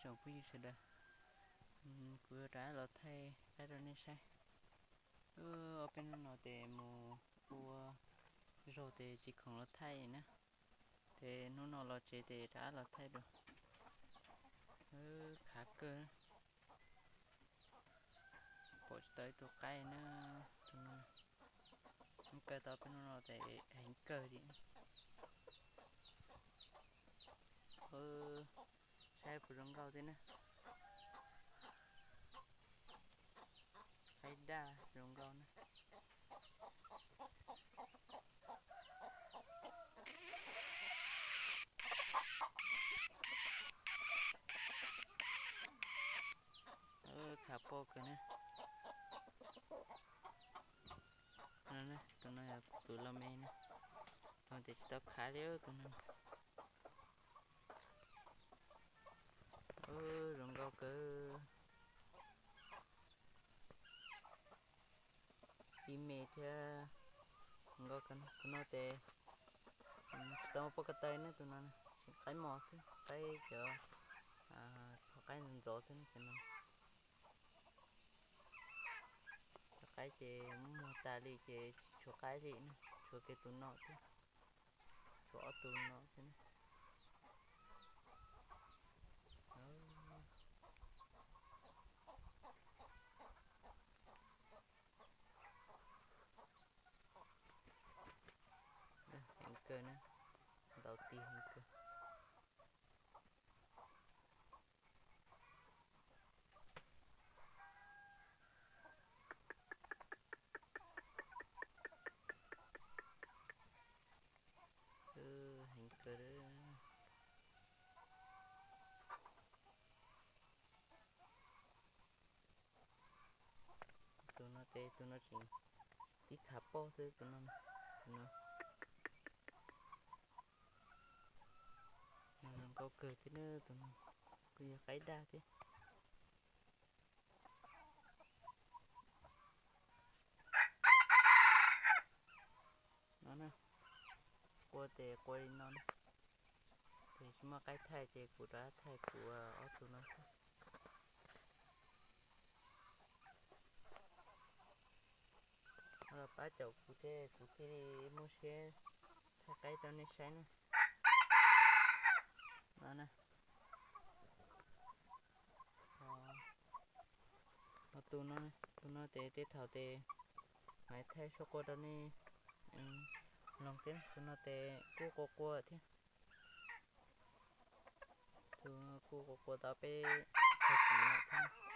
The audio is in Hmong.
Tsoom phooj ywg sawv daws, kuv yuav rov qab los thaij qaib rau nej saib. Ob peb hnub no ces mus ua zog ces tsis khoom los thaij na, ces hnub no los tsev ces rov qab los thaij dua. Khav kawg, pom tsis tau ib tug qaib na. Tus no, kaw tau peb hnub no ces heev kawg li. Saib puas zoo nkauj thiab na. Qaib daj zoo nkauj na. Khav poj kawg na. Tus no yog tus loj me na, tus no ces tsis tau khav li tus no. Zoo nkauj kawg. Ib me thiab, zoo nkauj kawg. Tus no ces tsis tau muaj pob ko taw ne, tus no tseem qaib mos xwb, qaib cov, qaib ntxov ntxov xwb no. Cov qaib ces muab muag tas li ces tsis tshuav qaib li na, tshuav kiag tus no xwb, tshuav ob tug no xwb na. Heev kawg na, ntau ti heev kawg. Heev kawg. Tus no ces tus no tseem tib khav poj xwb tus no. Tus no zoo nkauj kawg thiab na, tus no kuj yog qaib daj thiab. No na, qua ces qua li no na. Ces tsis muaj qaib thaij ces kuv rov qab thaij kuv ob tug no xwb. Los pab caum kuv thiab kuv thiaj li muaj siab thaij qaib rau nej saib na. No na. Ho tus no, tus no ces tej thaum ces mam thaij suab qua rau nej mloog thiab. Tus no ces kuj qua qua thiab. Tus kuj qua qua tau peb tag kis no thiab.